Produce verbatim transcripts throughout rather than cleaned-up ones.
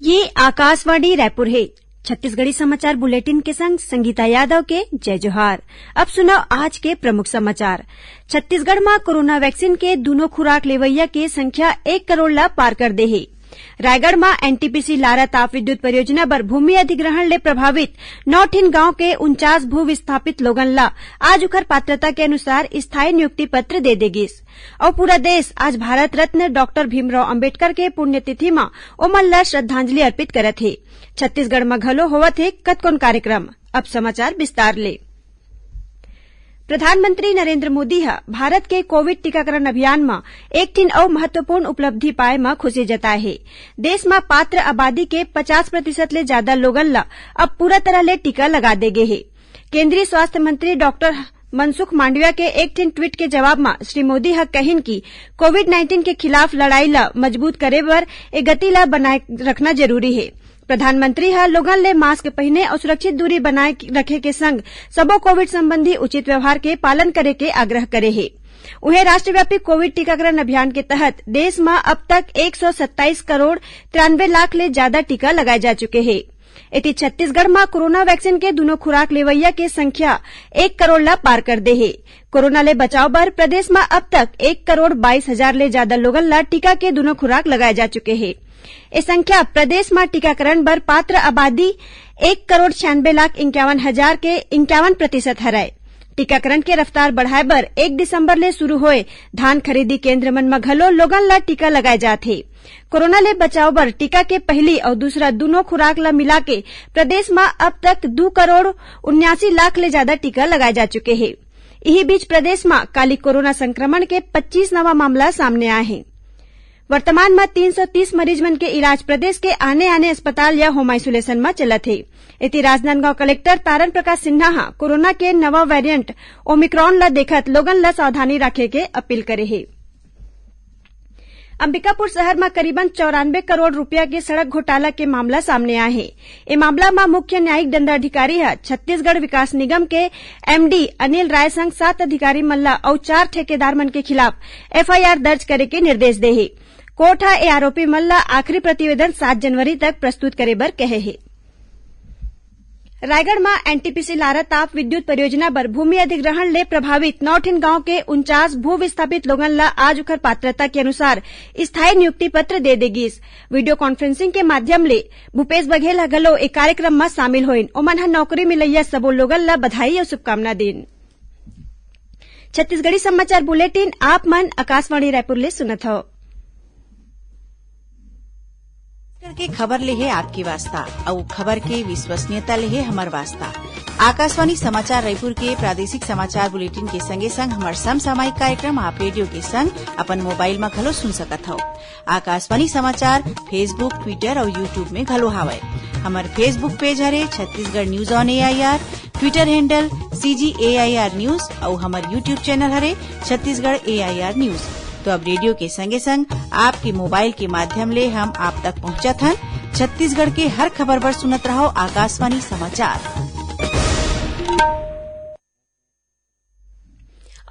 ये आकाशवाणी रायपुर हे। छत्तीसगढ़ी समाचार बुलेटिन के संग संगीता यादव के जय जोहार। अब सुनव आज के प्रमुख समाचार। छत्तीसगढ़ म कोरोना वैक्सीन के दूनों खुराक लेवइया के संख्या एक करोड़ ला पार कर दे हे। रायगढ़ म एनटीपीसी लारा ताप विद्युत परियोजना बर भूमि अधिग्रहण ले प्रभावित नौ ठिन गांव के उनचास भू विस्थापित लोगन ला आज उखर पात्रता के अनुसार स्थायी नियुक्ति पत्र दे दे गिस। अउ पूरा देश आज भारत रत्न डॉक्टर भीमराव अंबेडकर के पुण्यतिथि म ओमन ला श्रद्धांजलि अर्पित करत हे। छत्तीसगढ़ म घलो होवत हे कतकोन कार्यक्रम। अब समाचार विस्तार ले। प्रधानमंत्री नरेंद्र मोदी ह भारत के कोविड टीकाकरण अभियान म एक ठिन अउ महत्वपूर्ण उपलब्धि पाए म खुशी जताए हे। देश म पात्र आबादी के पचास प्रतिशत ले जादा लोगन ल अब पूरा तरह ले टीका लगा दे गे हे। केंद्रीय स्वास्थ्य मंत्री डॉक्टर मनसुख मांडविया के एक ठिन ट्वीट के जवाब म श्री मोदी ह कहिन कि कोविड नाइन्टीन के खिलाफ लड़ाई ल मजबूत करे बर ए गति ल बनाए रखना जरूरी हे। प्रधानमंत्री ह लोगन ले मास्क पहिने अउ सुरक्षित दूरी बनाए रखे के संग सबो कोविड संबंधी उचित व्यवहार के पालन करे के आग्रह करे हे। उहें, राष्ट्रव्यापी कोविड टीकाकरण अभियान के तहत देश म अब तक एक सौ सत्ताईस करोड़ तिरानवे लाख ले जादा टीका लगाए जा चुके हे। एती, छत्तीसगढ़ म कोरोना वैक्सीन के दूनों खुराक लेवइया के संख्या एक करोड़ ला पार कर दे हे। कोरोना ले बचाव बर प्रदेश म अब तक एक करोड़ बाईस हजार ले जादा लोगन ला टीका के दूनों खुराक लगाए जा चुके हे। ए संख्या प्रदेश म टीकाकरण बर पात्र आबादी एक करोड़ छियानबे लाख इंक्यावन हजार के इंक्यावन प्रतिशत हरय। टीकाकरण के रफ्तार बढ़ाए बर एक दिसंबर ले शुरू होए धान खरीदी केंद्र मन म घलो लोगन ल टीका लगाए जात हे। कोरोना ले बचाव बर टीका के पहली अउ दूसरा दूनों खुराक ल मिलाके प्रदेश म अब तक दू करोड़ उन्यासी लाख ले जादा टीका लगाए जा चुके हे। इही बीच, प्रदेश म काली कोरोना संक्रमण के पच्चीस नवा मामला सामने आए हे। वर्तमान म तीन सौ तीस मरीज मन के इलाज प्रदेश के आने-आने अस्पताल या होम आइसोलेशन म चलत हे। एती, राजनांदगांव कलेक्टर तारन प्रकाश सिन्हा ह कोरोना के नवा वेरिएंट ओमिक्रॉन ल देखत लोगन ल सावधानी राखे के अपील करे हे। अंबिकापुर शहर म करीबन चौरानबे करोड़ रुपया के सड़क घोटाला के मामला सामने आए हे। ए मामला म मुख्य न्यायिक दंडाधिकारी ह छत्तीसगढ़ विकास निगम के एमडी अनिल राय संग सात अधिकारी मन ल अउ चार ठेकेदार मन के खिलाफ एफआईआर दर्ज करे के निर्देश दे हे। कोर्ट ह ए आरोपी मन ल आखिरी प्रतिवेदन सात जनवरी तक प्रस्तुत करे बर कहे हे। रायगढ़ म एनटीपीसी लारा ताप विद्युत परियोजना बर भूमि अधिग्रहण ले प्रभावित नौ ठिन गांव के उनचास भू विस्थापित लोगन ल आज उखर पात्रता के अनुसार स्थायी नियुक्ति पत्र दे दे गिस। वीडियो कॉन्फ्रेंसिंग के माध्यम ले भूपेश बघेल ह घलो ए कार्यक्रम म शामिल होइन। ओमन ह नौकरी मिलइया सबो लोगन ल बधाई अउ शुभकामना दीन। छत्तीसगढ़ी समाचार बुलेटिन आप मन आकाशवाणी रायपुर ले सुनत हव। छत्तीसगढ़ के खबर ले हे आपके वास्ता, अउ खबर के विश्वसनीयता ले हे हमर वास्ता। आकाशवाणी समाचार रायपुर के प्रादेशिक समाचार बुलेटिन के संगे संग हमर समसामयिक कार्यक्रम आप रेडियो के संग अपन मोबाइल म घलो सुन सकत हव। आकाशवाणी समाचार Facebook, Twitter अउ YouTube में घलो हावय। हमर Facebook पेज हरे Chhattisgarh news on AIR, Twitter handle CG AIR news अउ हमर YouTube चैनल हरे छत्तीसगढ़ एआईआर न्यूज। तो अब रेडियो के संगे संग आपके मोबाइल के माध्यम ले हम आप तक पहुंचत हन। छत्तीसगढ़ के हर खबर बर सुनत रहव आकाशवाणी समाचार।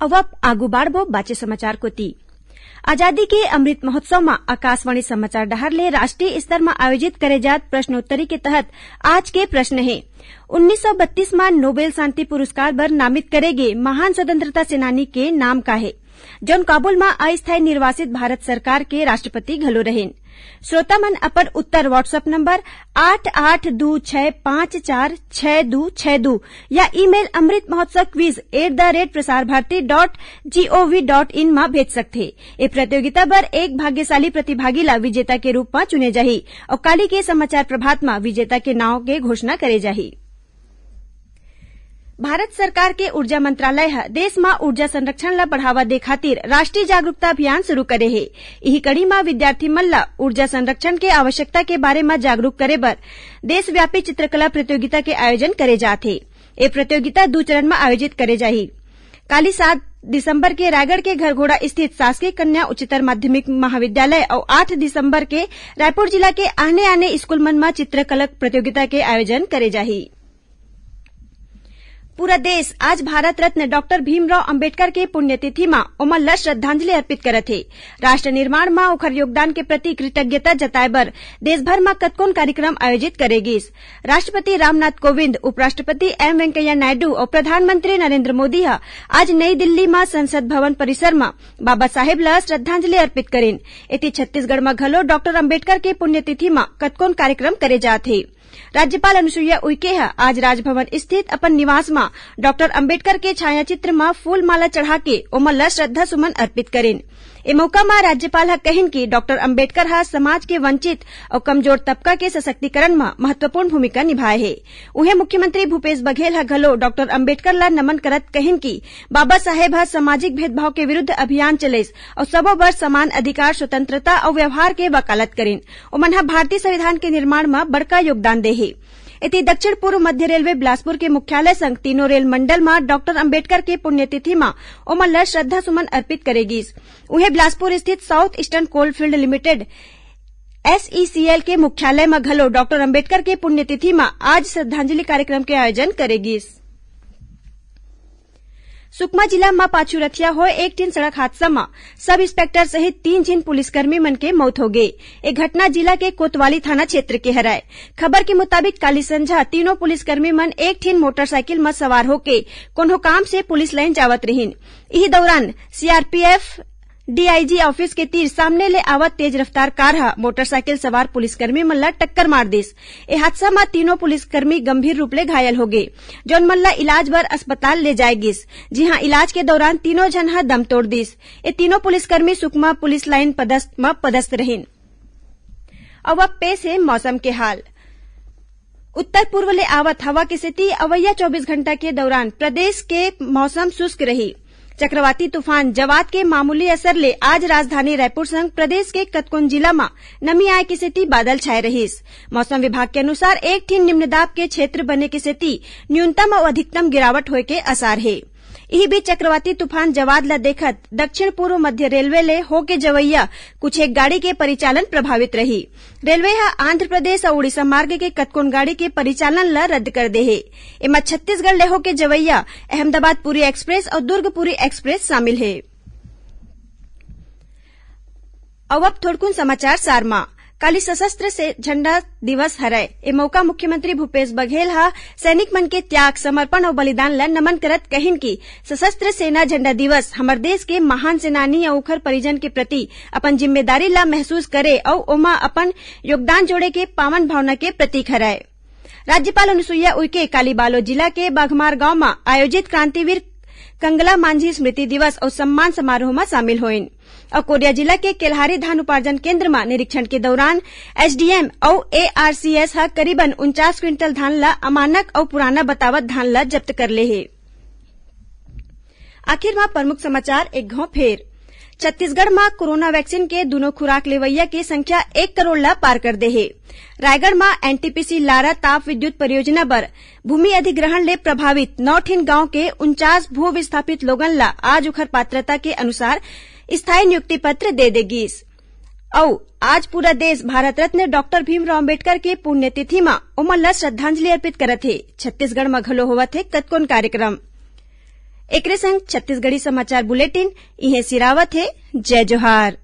अब आप आगू बाढ़बो बाचे समाचार कोती। आजादी के अमृत महोत्सव म आकाशवाणी समाचार डहार ले राष्ट्रीय स्तर म आयोजित करे जात प्रश्नोत्तरी के तहत आज के प्रश्न हे, उन्नीस सौ बत्तीस म नोबेल शांति पुरस्कार बर नामित करे गे महान स्वतंत्रता सेनानी के नाम का हे, जौन काबुल म अस्थायी निर्वासित भारत सरकार के राष्ट्रपति घलो रहिन। श्रोता मन अपन उत्तर WhatsApp नंबर आठ आठ दू छह पाँच चार छह दू छह दू या email amrit mahotsav quiz at the rate prasar bharati dot gov dot in म भेज सकथे। ए प्रतियोगिता बर एक भाग्यशाली प्रतिभागी ला विजेता के रूप म चुने जाही अउ काली के समाचार प्रभात म विजेता के नाव के घोषणा करे जाही। भारत सरकार के ऊर्जा मंत्रालय ह देश म ऊर्जा संरक्षण ल बढ़ावा दे खातिर राष्ट्रीय जागरूकता अभियान शुरू करे हे। इही कड़ी म विद्यार्थी मन ल ऊर्जा संरक्षण के आवश्यकता के बारे म जागरूक करे बर देशव्यापी चित्रकला प्रतियोगिता के आयोजन करे जात हे। ए प्रतियोगिता दू चरण म आयोजित करे जाही। काली सात दिसंबर के रायगढ़ के घरघोड़ा स्थित शासकीय कन्या उच्चतर माध्यमिक महाविद्यालय अउ आठ दिसंबर के रायपुर जिला के आने-आने स्कूल मन म चित्रकला प्रतियोगिता के आयोजन करे जाही। पूरा देश आज भारत रत्न डॉक्टर भीमराव अंबेडकर के पुण्यतिथि म ओमन ल श्रद्धांजलि अर्पित करत हे। राष्ट्र निर्माण म ओखर योगदान के प्रति कृतज्ञता जताए बर देश भर म कतकोन कार्यक्रम आयोजित करे गिस। राष्ट्रपति रामनाथ कोविंद, उपराष्ट्रपति एम वेंकैया नायडू अउ प्रधानमंत्री नरेंद्र मोदी ह आज नई दिल्ली म संसद भवन परिसर म बाबा साहेब ल श्रद्धांजलि अर्पित करिन। एती छत्तीसगढ़ म घलो डॉक्टर अंबेडकर के पुण्यतिथि म कतकोन कार्यक्रम करे जात हे। राज्यपाल अनुसुईया उइके ह आज राजभवन स्थित अपन निवास म डॉक्टर अंबेडकर के छायाचित्र म फूल माला चढ़ा के ओमन ल श्रद्धा सुमन अर्पित करिन। ए मौका म राज्यपाल ह कहिन कि डॉक्टर अंबेडकर ह समाज के वंचित अउ कमजोर तबका के सशक्तिकरण म महत्वपूर्ण भूमिका निभाए हे। उहें, मुख्यमंत्री भूपेश बघेल ह घलो डॉक्टर अंबेडकर ल नमन करत कहिन कि बाबा साहेब ह सामाजिक भेदभाव के विरुद्ध अभियान चलेस अउ सबो बर समान अधिकार, स्वतंत्रता अउ व्यवहार के वकालत करिन। ओमन ह भारतीय संविधान के निर्माण म बड़का योगदान दे हे। एती, दक्षिण पूर्व मध्य रेलवे बिलासपुर के मुख्यालय संग तीनों रेल मंडल म डॉक्टर अंबेडकर के पुण्यतिथि म ओमन ल श्रद्धा सुमन अर्पित करे गिस। उहें, बिलासपुर स्थित south eastern coalfield limited, SECL, के मुख्यालय म घलो डॉक्टर अंबेडकर के पुण्यतिथि म आज श्रद्धांजलि कार्यक्रम के आयोजन करे गिस। सुकमा जिला म पाछू रथिया होए एक ठिन सड़क हादसा म सब इंस्पेक्टर सहित तीन झिन पुलिसकर्मी मन के मौत होगे। ए घटना जिला के कोतवाली थाना क्षेत्र के हरय। खबर के मुताबिक, काली संझा तीनों पुलिसकर्मी मन एक ठिन मोटरसाइकिल म सवार होके कोनो काम से पुलिस लाइन जावत रहिन। इही दौरान सीआरपीएफ डीआईजी ऑफिस के तीर सामने ले आवत तेज रफ्तार कार ह मोटरसाइकिल सवार पुलिसकर्मी मन ल टक्कर मार दिस। ए हादसा म तीनों पुलिसकर्मी गंभीर रूप ले घायल होगे, जौन मन ल इलाज बर अस्पताल ले जाए गिस, जिहां इलाज के दौरान तीनों झन ह दम तोड़ दिस। ए तीनों पुलिसकर्मी सुकमा पुलिस लाइन पदस्थ म पदस्थ रहिन। अब, अब पेश हे मौसम के हाल। उत्तर पूर्व ले आवत हवा के सेती अवइया चौबीस घंटा के दौरान प्रदेश के मौसम शुष्क रही। चक्रवाती तूफान जवाद के मामूली असर ले आज राजधानी रायपुर संग प्रदेश के कतकोन जिला म नमी आए के सेती बादल छाए रहिस। मौसम विभाग के अनुसार एक ठिन निम्न दाब के क्षेत्र बने के सेती न्यूनतम अउ अधिकतम गिरावट होए के आसार हे। इही बीच चक्रवाती तूफान जवाद ल देखत दक्षिण पूर्व मध्य रेलवे ले होके जवइया कुछ एक गाड़ी के परिचालन प्रभावित रही। रेलवे ह आंध्र प्रदेश अउ उड़ीसा मार्ग के कतकोन गाड़ी के परिचालन ल रद्द कर दे हे। एमा छत्तीसगढ़ ले होके जवइया अहमदाबाद पुरी एक्सप्रेस अउ दुर्ग पुरी एक्सप्रेस शामिल हे। अउ अब थोड़कुन समाचार सार म। काली सशस्त्र से झंडा दिवस हरय। ए मौका मुख्यमंत्री भूपेश बघेल ह सैनिक मन के त्याग, समर्पण अउ बलिदान ल नमन करत कहिन कि सशस्त्र सेना झंडा दिवस हमर देश के महान सेनानी अउ ओखर परिजन के प्रति अपन जिम्मेदारी ल महसूस करे अउ ओमा अपन योगदान जोड़े के पावन भावना के प्रतीक हरय। राज्यपाल अनुसुईया उइके काली बालोद जिला के बाघमार गांव म आयोजित क्रांतिवीर कंगला मांझी स्मृति दिवस अउ सम्मान समारोह म शामिल होइन। अउ कोरिया जिला के केल्हारी धान उपार्जन केंद्र म निरीक्षण के दौरान एसडीएम अउ एआरसीएस ह करीबन उनचास क्विंटल धान ल अमानक अउ पुराना बतावत धान ल जब्त कर ले हे। आखिर म प्रमुख समाचार एक घौं फेर। छत्तीसगढ़ म कोरोना वैक्सीन के दूनों खुराक लेवइया के संख्या एक करोड़ ल पार कर दे हे। रायगढ़ म एनटीपीसी लारा ताप विद्युत परियोजना बर भूमि अधिग्रहण ले प्रभावित नौ ठिन गांव के उनचास भू विस्थापित लोगन ल आज उखर पात्रता के अनुसार स्थायी नियुक्ति पत्र दे दे गिस। अउ आज पूरा देश भारत रत्न डॉक्टर भीमराव अंबेडकर के पुण्यतिथि म ओमन ल श्रद्धांजलि अर्पित करत हे। छत्तीसगढ़ म घलो होवत हे कतकोन कार्यक्रम। एकरे संग छत्तीसगढ़ी समाचार बुलेटिन इहें सिरावत हे। जय जोहार।